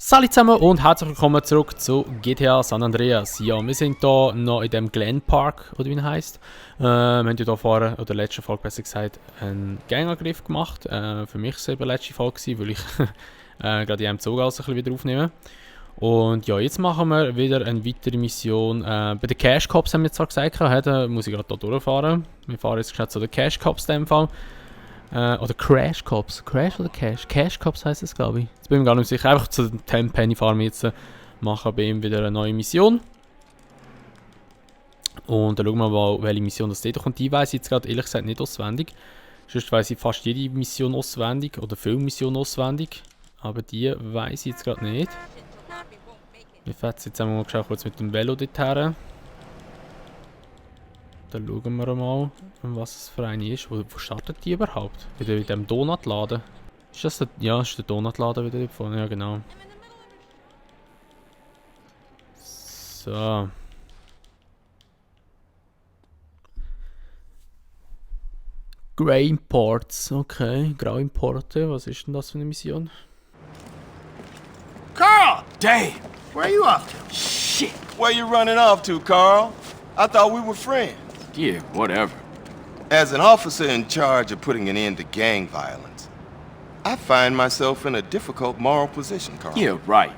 Salut zusammen und herzlich willkommen zurück zu GTA San Andreas. Ja, wir sind hier noch in dem Glen Park, oder wie er heisst. Wir haben ja hier vorher, oder letzte Folge besser gesagt, einen Gangangriff gemacht. Für mich war es eben letzte Folge, weil ich gerade in einem Zug alles ein bisschen wieder aufnehme. Und ja, jetzt machen wir wieder eine weitere Mission. Bei den Cash Cops haben wir zwar gesagt, da muss ich gerade hier durchfahren. Wir fahren jetzt schnell zu den Cash Cops in dem Fall. Oder Crash Cops. Crash oder Cash? Cash Cops heisst es, glaube ich. Jetzt bin ich mir gar nicht sicher. Einfach zu den 10 Penny fahren wir jetzt. Machen bei ihm wieder eine neue Mission. Und dann schauen wir mal, welche Mission das dort kommt. Die weiss ich jetzt gerade ehrlich gesagt nicht auswendig. Sonst weiss ich fast jede Mission auswendig. Oder viele Missionen auswendig. Aber die weiss ich jetzt gerade nicht. Wir fahren jetzt einmal kurz mit dem Velo dorthin. Dann schauen wir mal, was es für eine ist. Wo startet die überhaupt? Wieder in dem Donutladen. Ist das der? Ja, ist der Donutladen wieder vorne. Ja, genau. So. Grey Imports. Okay, Grau Importe. Was ist denn das für eine Mission? Carl! Damn! Where are you off to? Shit! Where you running off to, Carl? I thought we were friends. Yeah, whatever. As an officer in charge of putting an end to gang violence, I find myself in a difficult moral position, Carl. Yeah, right.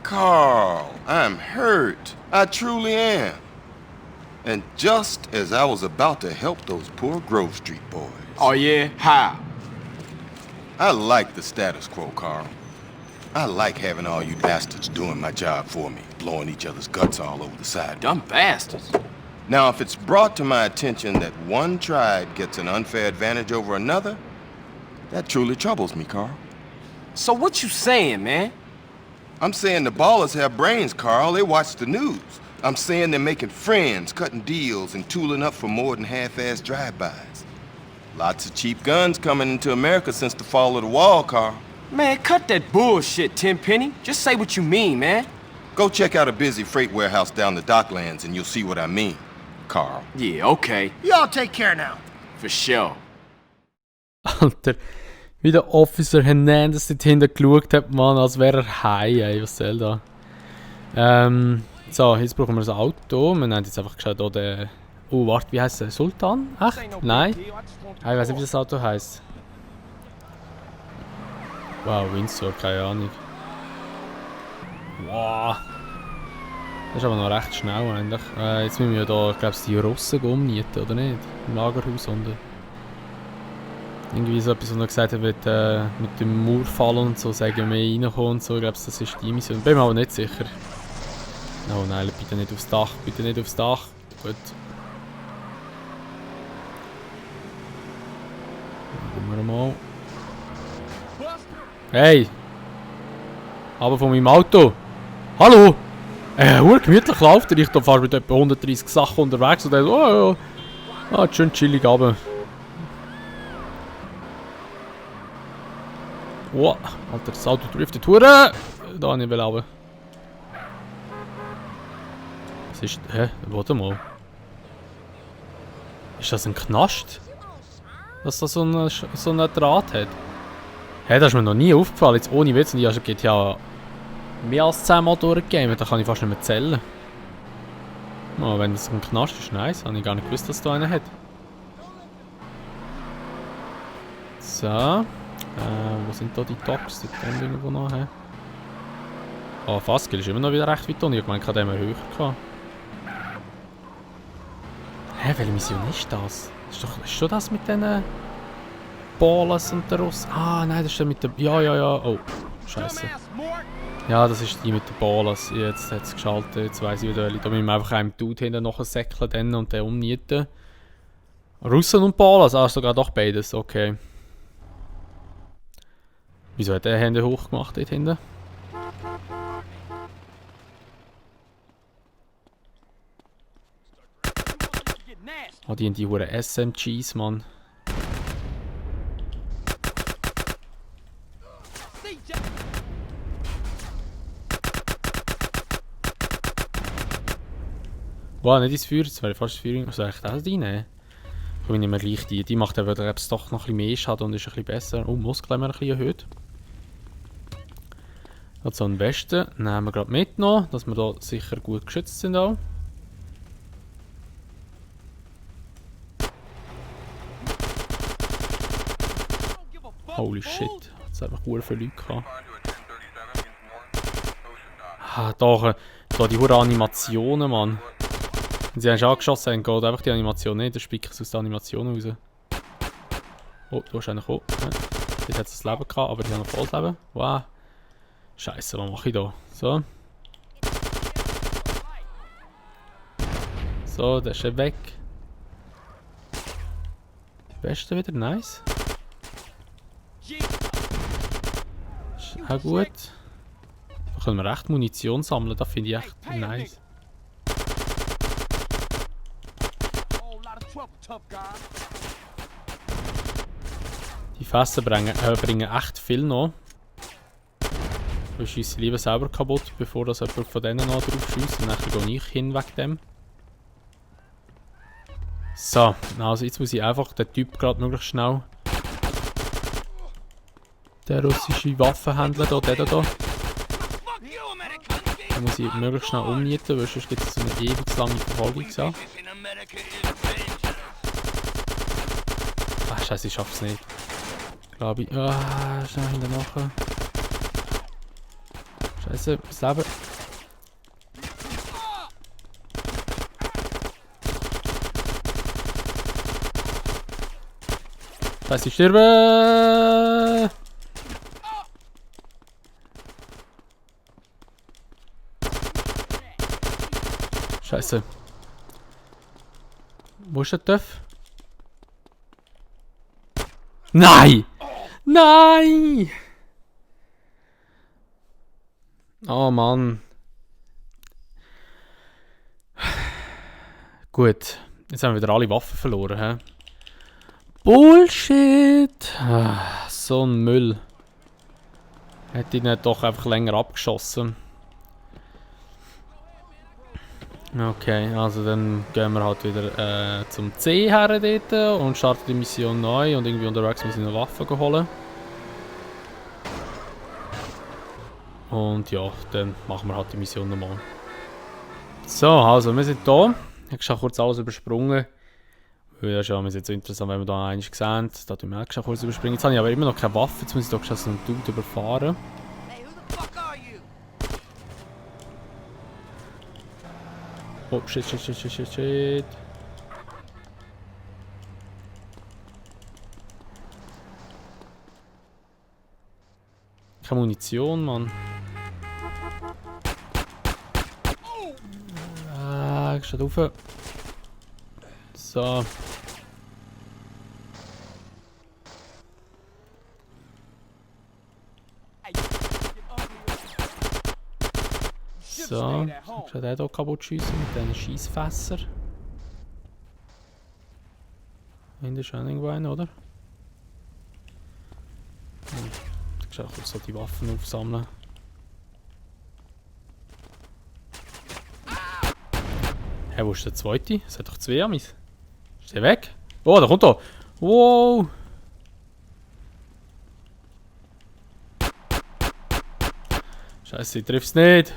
Carl, I'm hurt. I truly am. And just as I was about to help those poor Grove Street boys. Oh yeah? How? I like the status quo, Carl. I like having all you bastards doing my job for me, blowing each other's guts all over the side. Dumb bastards. Now, if it's brought to my attention that one tribe gets an unfair advantage over another, that truly troubles me, Carl. So what you saying, man? I'm saying the ballers have brains, Carl. They watch the news. I'm saying they're making friends, cutting deals, and tooling up for more than half-assed drive-bys. Lots of cheap guns coming into America since the fall of the wall, Carl. Man, cut that bullshit, Tenpenny. Just say what you mean, man. Go check out a busy freight warehouse down the Docklands and you'll see what I mean, Carl. Yeah, okay. Y'all take care now. For sure. Alter, wie der Officer Hernandez dort hinten geschaut hat, Mann, als wäre er high, ey. Was soll da? So, jetzt brauchen wir das Auto. Wir nennen jetzt einfach gescheit hier den... Oh, warte, wie heisst der? Sultan? Echt? Nein? Ich weiß nicht, wie das Auto heisst. Wow, Windsor, keine Ahnung. Wow. Das ist aber noch recht schnell eigentlich. Jetzt müssen wir ja da, ich glaube, die Russen umnieten, oder nicht? Im Lagerhaus unten. Irgendwie so etwas, was er gesagt hat, mit dem Mauerfall und so, sagen wir reinkommen und so. Ich glaube, das ist die Mission. Bin mir aber nicht sicher. Oh nein, bitte nicht aufs Dach, bitte nicht aufs Dach. Gut. Dann gucken wir mal. Hey! Aber von meinem Auto! Hallo! Gemütlich läuft er. Ich da fahre mit etwa 130 Sachen unterwegs und dann so, oh ja. Ah, schön chillig runter. Oh, Alter, das Auto driftet hure. Da habe ich will runter. Was ist... Hä? Warte mal. Ist das ein Knast? Dass das so einen Draht hat? Hä, das ist mir noch nie aufgefallen. Jetzt ohne Witz. Und ich habe GTA mehr als 10 Mal durchgegeben. Da kann ich fast nicht mehr zählen. Oh, wenn das ein Knast ist, nice. Habe ich gar nicht gewusst, dass da einen hat. So. Wo sind da die Docks? Die kommen irgendwo noch her. Oh, Fastkill ist immer noch wieder recht weit unten. Ich meine, ich habe den höher gehabt. Hä, welche Mission ist das? Ist schon das mit den Ballas und der Russen? Ah, nein, das ist der mit der... Ja. Oh, scheiße. Ja, das ist die mit den Ballas. Jetzt hat es geschaltet. Jetzt weiss ich wieder. Da müssen wir einfach einem Dude hinten noch säckeln und den umnieten. Russen und Ballas? Ah, sogar doch beides. Okay. Wieso hat der Hände hochgemacht dort hinten? Oh, die haben die huren SMGs, Mann. Wow, nicht ins Feuer, jetzt wäre fast das Feuer. Was soll ich das reinnehmen? Ich nehme mir gleich die. Die macht aber doch noch ein bisschen mehr Schaden und ist ein bisschen besser. Oh, Muskel haben wir ein bisschen erhöht. Hat so einen Westen. Nehmen wir gerade mit noch, dass wir da sicher gut geschützt sind auch. Holy shit. Jetzt hat einfach viele Leute gehabt. Ah, da die hure Animationen, Mann. Wenn sie eigentlich angeschossen haben, geht einfach die Animation nicht. Dann spicke ich es aus der Animation raus. Oh, du hast einen gekommen. Ja. Jetzt hat es das Leben gehabt, aber ich habe noch volles Leben. Wow. Scheiße, was mache ich da? So. So, der ist weg. Beste wieder, nice. Ist auch gut. Da können wir echt Munition sammeln, das finde ich echt nice. Die Fässer bringen echt viel noch. Wir schiessen lieber selber kaputt, bevor das jemand von denen noch drauf schießt. Und dann gehe ich hin wegen dem. So, also jetzt muss ich einfach den Typ gerade möglichst schnell. Der russische Waffenhändler da, der da. Den muss ich möglichst schnell umnieten, weil sonst gibt es so eine ewig lange Verfolgungsjagd. Ach scheiße, ich schaff's nicht. Glaube ich. Ah, schnell hinterher. Scheiße, das Leben. Scheiße, ich sterbe! Scheiße. Wo ist der Töff? Nein! Nein! Oh Mann. Gut. Jetzt haben wir wieder alle Waffen verloren, hä? Bullshit! Ah, so ein Müll. Hätte ich nicht doch einfach länger abgeschossen. Okay, also dann gehen wir halt wieder zum C her dort und starten die Mission neu und irgendwie unterwegs muss ich eine Waffe holen. Und ja, dann machen wir halt die Mission nochmal. So, also wir sind da. Ich habe kurz alles übersprungen. Ja, schon, ist jetzt so interessant, wenn wir da eins gesehen da tun wir auch kurz überspringen. Jetzt habe ich aber immer noch keine Waffe, jetzt muss ich doch schon so einen Dude überfahren. Oh, shit. Keine Munition, Mann. Steht rauf. So. So. Ich kann den hier kaputt schiessen mit diesen Schiessfässern. Hinten ist auch irgendwo einer, oder? Ich kann auch kurz so die Waffen aufsammeln. Hey, wo ist der zweite? Es hat doch zwei Amis. Ist der weg? Oh, der kommt da! Wow! Scheiße, ich triff's nicht!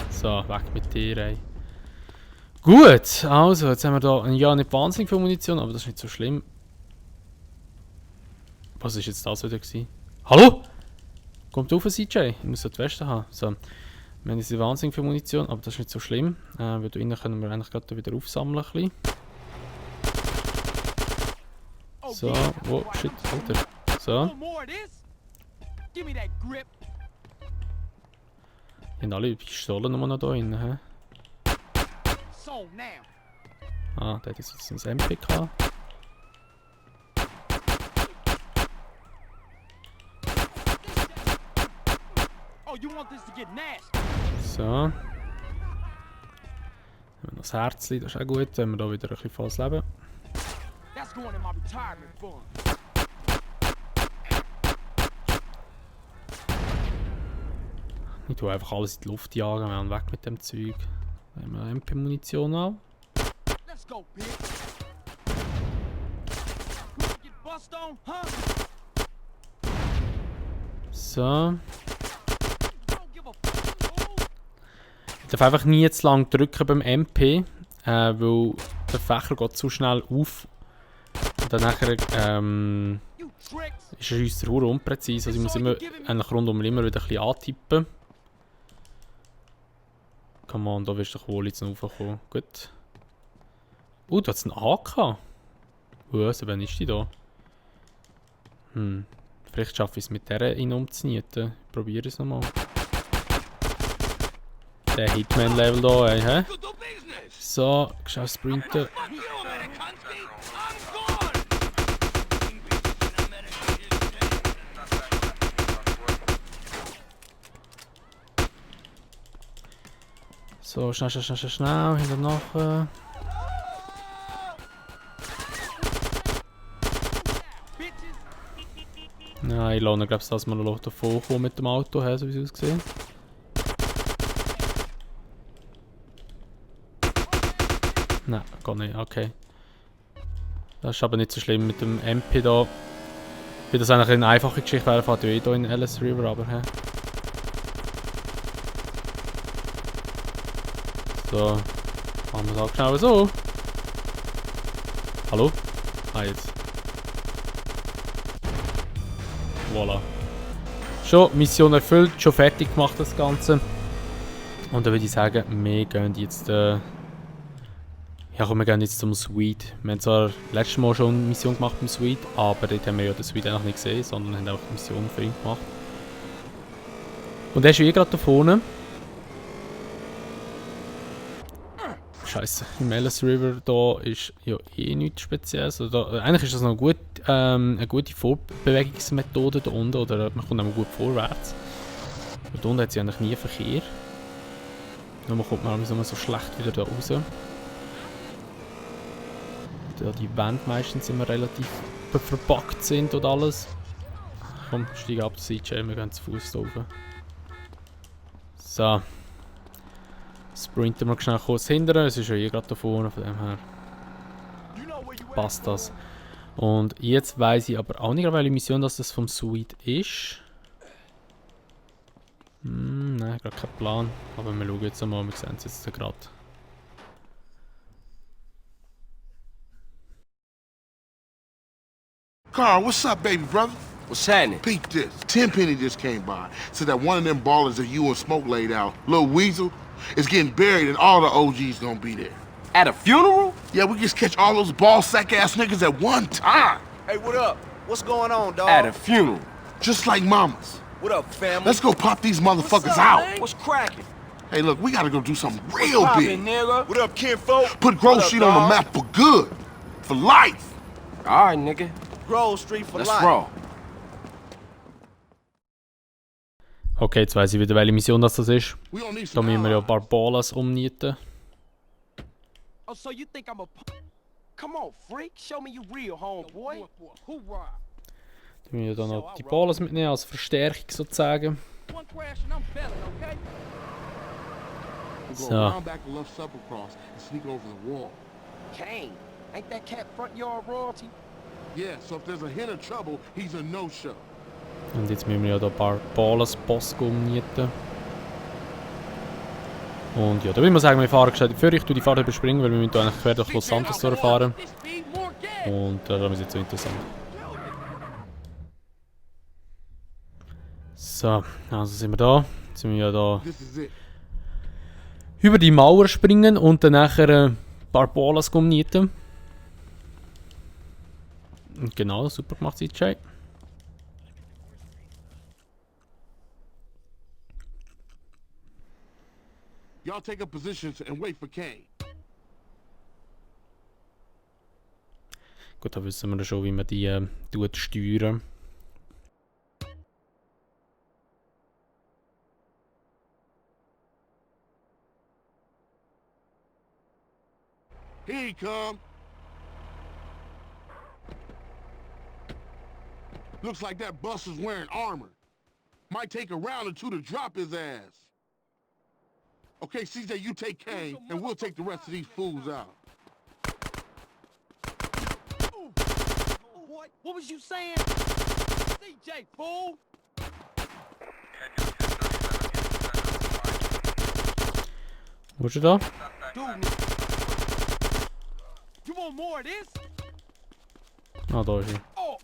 So, weg mit dir, ey. Gut, also, jetzt haben wir da ja nicht wahnsinnig viel Munition, aber das ist nicht so schlimm. Was ist jetzt das wieder gewesen? Hallo? Kommt auf, CJ. Ich muss so die Weste haben. So. Wir haben jetzt wahnsinnig viel Munition, aber das ist nicht so schlimm. Weil da innen können wir eigentlich gerade wieder aufsammeln. Ein bisschen. So, oh shit, Alter. So. Die haben alle Pistolen nur noch da drin, hä? Ah, der hat jetzt ein MPK. So. Haben wir noch das Herzli, das ist auch gut, wenn wir da wieder ein bisschen volles Leben. Ich tue einfach alles in die Luft jagen, wir haben weg mit dem Zeug. Da haben wir MP-Munition auch. So. Ich darf einfach nie zu lang drücken beim MP, weil der Fächer geht zu schnell auf. Und dann nachher, ist er uns der Hure unpräzise. Also ich muss immer, eigentlich rundum immer wieder ein bisschen antippen. Come on, da wirst du doch wohl jetzt noch raufkommen. Gut. Da hat es einen AK. Also, wann ist die da? Vielleicht schaffe ich es mit der ihn umzunieten. Ich probiere es nochmal. Der Hitman-Level da, ey, hä? So, schau sprinten. So, schnell, hinter nachher. Nein, ich lasse glaube ich, dass wir noch davon kommen mit dem Auto, so wie es aussieht. Nein, gar nicht, okay. Das ist aber nicht so schlimm mit dem MP da. Wie das eigentlich eine einfache Geschichte wäre, fährt ja eh hier in Ellis River, aber hä? So, machen wir es auch so. Hallo? Ah, jetzt. Voilà. Schon Mission erfüllt, schon fertig gemacht das Ganze. Und dann würde ich sagen, wir gehen jetzt. Ja, komm, wir gehen jetzt zum Suite. Wir haben zwar letztes Mal schon eine Mission gemacht beim Suite, aber dort haben wir ja den Suite noch nicht gesehen, sondern haben auch eine Mission für ihn gemacht. Und er ist eh gerade da vorne. Scheiße, im Ellis River da ist ja eh nichts Spezielles. Also da, eigentlich ist das noch gut, eine gute Vorbewegungsmethode da unten, oder man kommt auch gut vorwärts. Da unten hat es eigentlich nie Verkehr. Nur kommt man immer so schlecht wieder da raus. Da die Wände meistens immer relativ verpackt sind und alles. Komm, steig ab, CJ, wir gehen zu Fuß da rauf. So. Sprinten wir schnell kurz hinterher, es ist ja hier gerade da vorne, von dem her passt das. Und jetzt weiss ich aber auch nicht, welche Mission das vom Suite ist. Nein, gerade keinen Plan, aber wir schauen jetzt einmal, wir sehen es jetzt gerade. Carl, what's up, baby brother? What's happening? Peep this. Tenpenny just came by. Said that one of them ballers that you and Smoke laid out, Lil Weasel, is getting buried and all the OGs gonna be there. At a funeral? Yeah, we just catch all those ball sack ass niggas at one time. Hey, what up? What's going on, dog? At a funeral. Just like mamas. What up, family? Let's go pop these motherfuckers What's up, out. man? What's cracking? Hey, look, we gotta go do something real Poppin', big. nigga. What up, kinfolk? Put Grove Street on the map for good. For life. All right, nigga. Grove Street for Let's life. roll. Okay, jetzt weiss ich wieder, welche Mission das ist. We don't need Da some müssen wir ja allies. Barbalas umnieten. Oh, so you think I'm a... Come on, freak. Show me you real, homeboy. Hoorah. Da müssen wir dann noch die Balas mitnehmen, als Verstärkung sozusagen. One crash and I'm belling, okay? We'll go So. around back the left supper cross and sneak over the wall. Kane, ain't that cat front yard royalty? Yeah, so if there's a hint of trouble, he's a no-show. Und jetzt müssen wir ja da Barbalas Boss umnieten. Und ja, da würde ich sagen, wir fahren gescheit für. Ich tue die Fahrt überspringen, weil wir müssen eigentlich quer durch Los Santos durchfahren. Und das ist jetzt so interessant. So, also sind wir da. Jetzt sind wir ja da This is it. über die Mauer springen und dann nachher Barbalas umnieten. Und genau, super gemacht, CJ. Y'all take up positions and wait for Kane. Gut, da wissen wir schon, wie man die steuern. Here he come. Looks like that bus is wearing armor. Might take a round or two to drop his ass. Okay, CJ, you take Kane, and we'll take the rest of these fools out. boy. What was you saying? CJ, fool. Wo ist er da? Dude, you want more of this? Ah, da ist er. Oh.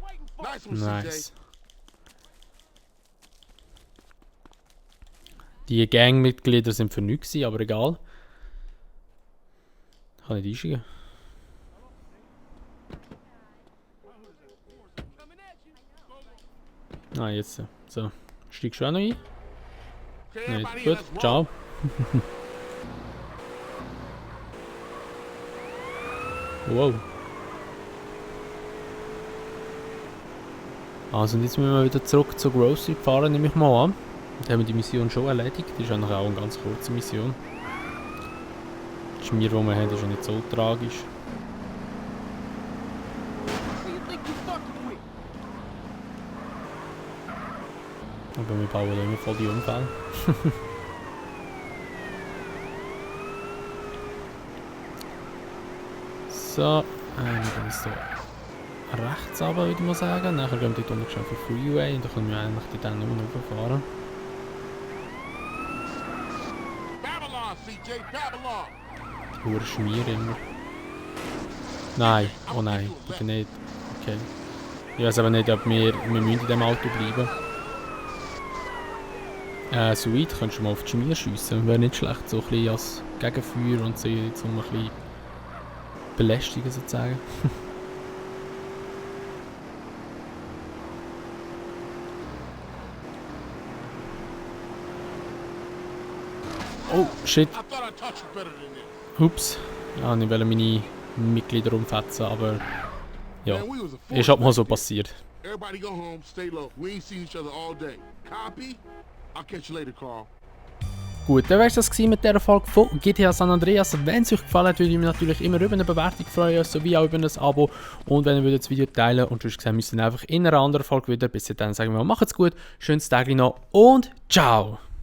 Waiting for Nice one, Nice. Die Gangmitglieder sind für nichts, aber egal. Ich kann nicht einsteigen. Ah, jetzt. So. Steigst du auch noch ein? Okay, Nein, everybody, gut. let's roll. Ciao. Wow. Also, und jetzt müssen wir wieder zurück zur Grocery fahren, nehme ich mal an. Dann haben wir die Mission schon erledigt. Das ist eigentlich auch eine ganz kurze Mission. Das Schmier, das wir haben, ist ja nicht so tragisch. Who you think you fucking with? Aber wir bauen immer voll die Unfälle. So, wir gehen jetzt hier rechts runter, würde ich mal sagen. Nachher gehen wir dort unten auf den Freeway und dann können wir eigentlich dort dann unten rauffahren. Babylon, CJ, Babylon. Hure Schmier immer. Nein, oh nein, bitte nicht. Okay. Ich weiß aber nicht, ob wir müssen in diesem Auto bleiben. So weit könntest du mal auf die Schmier schiessen. Wäre nicht schlecht, so ein bisschen als Gegenfeuer und so, um ein bisschen belästigen sozusagen. Oh, shit. I thought I taught you better than this. Ups. Ja, ich wollte meine Mitglieder umfetzen, aber ja, Man, we was a ist force halt mal so back then. passiert. Everybody go home, stay low. We ain't seen each other all day. Copy? I'll catch you later, Carl. Gut, dann wär's das gewesen mit dieser Folge von GTA San Andreas. Wenn es euch gefallen hat, würde ich mich natürlich immer über eine Bewertung freuen, sowie auch über ein Abo. Und wenn ihr das Video teilen und sonst gesehen, müsst ihr einfach in einer anderen Folge wieder. Bis dann sagen wir mal, macht's gut, schönes Tag noch und ciao!